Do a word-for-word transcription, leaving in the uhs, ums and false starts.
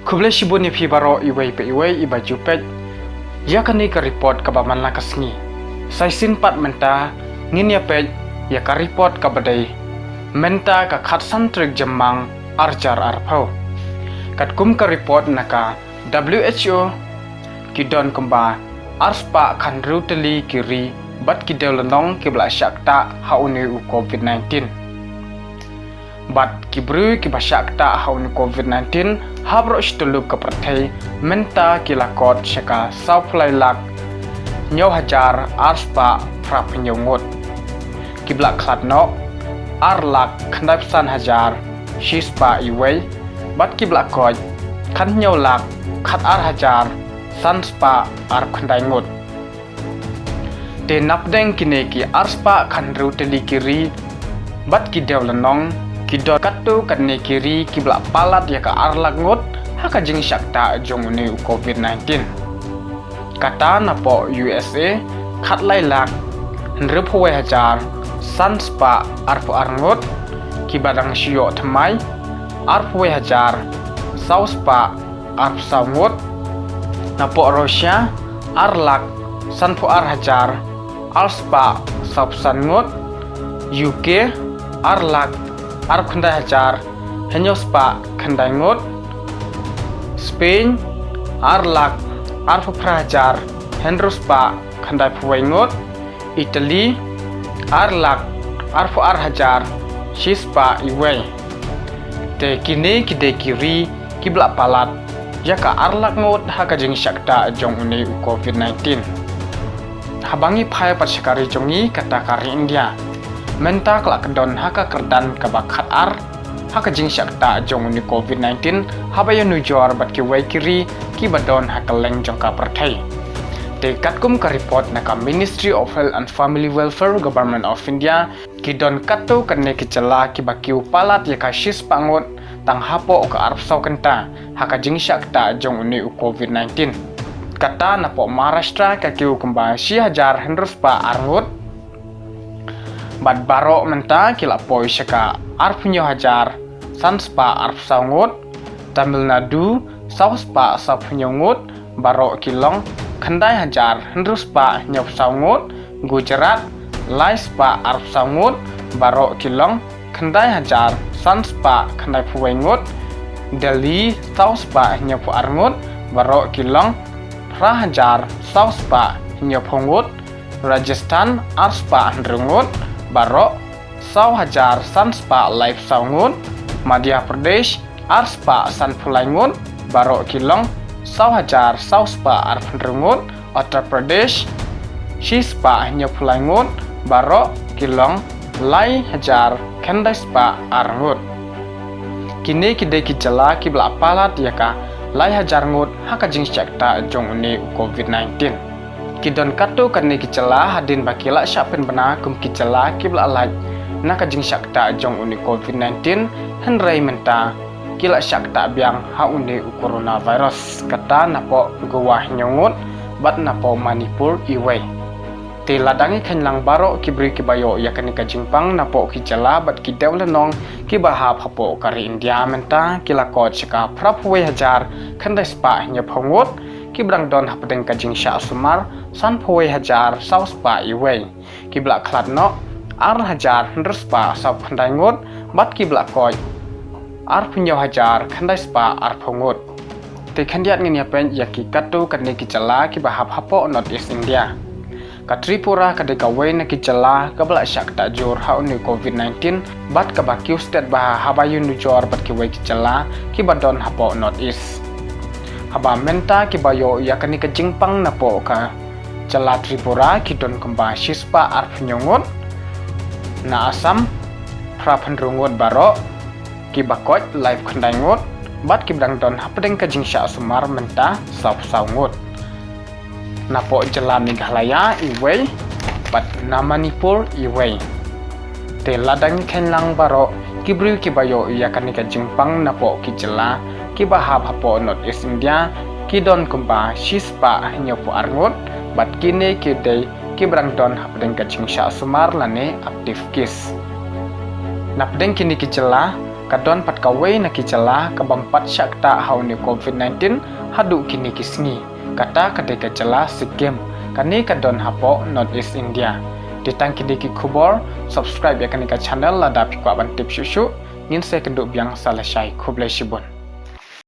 Khublei shibun ïa phi baroh iwei pa iwei iba ju peit ïa kane ka report kaba man la ka sngi. Sa shisien pat mynta ngin ïa peit ïa ka report kaba dei mynta ka khatsan tarik Jymmang arhajar arphew. Katkum ka report na ka W H O, ki don kumba arspah khathynriew tylli ki ri bad ki dewlynnong kiba la shah ktah ha une u COVID nineteen. Bad ki briew kiba shah ktah ha une u COVID nineteen ha baroh shi tylli ka pyrthei mynta ki la kot sha ka sawphew lai lak hynñiew hajar arspah phraphew hynñiew ngut. Kiba la khlad noh ar lak khyndaiphew san hajar shispah iwei bad kiba la koit khathynñiew lak khatar hajar sanspah arphew khyndai ngut. Te napdeng kine ki arspah khathynriew tylli ki ri bad ki dewlynnong, ki don katto katne ki ri kiba la palat ïa ka ar lak ngut ha ka jingshah ktah jong une u COVID nineteen. Kata napoh U S A, khatlai lak hynriewphew wei hajar sanspah arphew ar ngut, kiba dang shu ïoh thymmai arphew wei hajar sawspah arphew saw ngut. Napoh Russia, ar lak sanphew ar hajar arspah sawphew san ngut. U K, ar lak arphew khyndai hajar hynñiewspah khyndai ngut. Spain, ar lak arphew phra hajar hynriewspah khyndaiphew wei ngut. Italy, ar lak arphew ar hajar shispah iwei. Te kine ki dei ki ri kiba la palat ïa ka ar lak ngut ha ka jingshah ktah jong une u COVID nineteen. Haba ngi phai pat sha ka ri jong ngi, kata ka ri India, mynta ka la kyndon ha ka kyrdan kaba khatar ha ka jingshah ktah jong une u COVID nineteen haba ïanujor bad kiwei ki ri kiba don ha kylleng jong ka pyrthei. Te katkum ka report na ka Ministry of Health and Family Welfare, Government of India, ki don katto katne ki jylla kiba kiew palat ïa ka shispah ngut tang hapoh ka arphew saw kynta ha ka jingshah ktah jong une u COVID nineteen. Kata napoh Maharashtra ka kiew kumba shi hajar hynriewspah ar ngut. Bad baroh mynta ki la poi sha ka arphew hynñiew hajar sanspah arphew saw ngut. Tamil Nadu, sawspah sawphew hynñiew ngut, baroh ki long khyndai hajar hynriewspah hynñiewphew saw ngut. Gujarat, laispah arphew saw ngut, baroh ki long khyndai hajar sanspah khyndaiphew wei ngut. Delhi, sawspah hynñiewphew ar ngut, baroh ki long phra hajar sawspah hynñiewphew ngut. Rajasthan, arspah hynriew ngut, baroh saw hajar sanspah laiphew saw ngut. Madhya Pradesh, arspah sanphew lai ngut, baroh ki long saw hajar sawspah arphew hynriew ngut. Uttar Pradesh, shispah hynñiewphew lai ngut, baroh ki long lai hajar khyndaispah ar ngut. Kine ki dei ki jylla kiba la palat ïa ka lai hajar ngut ha ka jingshah ktah jong une u COVID nineteen. Ki don katto katne ki jylla hadien ba ki la shah pynbna kum ki jylla kiba la lait na ka jingshah ktah jong une u COVID nineteen, hynrei mynta ki la shah ktah biang ha une u coronavirus. Kata napoh Goa hynñiew ngut bad napoh Manipur iwei. Te lada ngi kheiñ lang baroh ki briew kiba ïoh ïa kane ka jingpang napoh ki jylla bad ki dewlynnong kiba hap hapoh ka ri India mynta ki la kot sha ka phraphew wei hajar khyndaispah hynñiewphew ngut, kiba dang don hapdeng ka jingshah sumar sanphew wei hajar sawspah iwei. Kiba la khlad noh ar hajar hynriewspah sawphew khyndai ngut bad kiba la koit arphew hynñiew hajar khyndaispah arphew ngut. Te khyndiat ngin ïa peit ïa ki katto katne ki jylla kiba hap hapoh North East India. Ka Tripura ka dei kawei na ki jylla kaba la shah ktah jur ha une u COVID nineteen bad kaba kiew stet bha haba ïanujor bad kiwei ki jylla kiba don hapoh North East. Haba mynta kiba ïoh ïa kane ka jingpang napoh ka jylla Tripura ki don kumba shispah arphew hynñiew ngut. Na Assam, phraphew hynriew ngut baroh, kiba koit laiphew khyndai ngut bad kiba dang don hapdeng ka jingshah sumar mynta sawphew saw ngut. Napoh jylla Meghalaya iwei bad na Manipur iwei. Te lada ngi kheiñ lang baroh ki briew kiba ïoh ïa kane ka jingpang napoh ki jylla kiba hap hapoh North East India ki don kumba shispah hynñiewphew ar ngut bad kine ki dei kiba dang don hapdeng ka jingshah sumar lane active case. Napdeng kine ki jylla Ka don pat kawei na ki jylla ka bym pat shah ktah ha une u covid nineteen haduh kine ki sngi. Kata ka dei ka jylla Sikkim. Kane ka don hapoh North East India. Te tang kine ki khubor, subscribe ïa kane ka channel lada phi kwah ban tip shuh shuh. Ngin sa ïakynduh biang sa lashai, khublei shibun.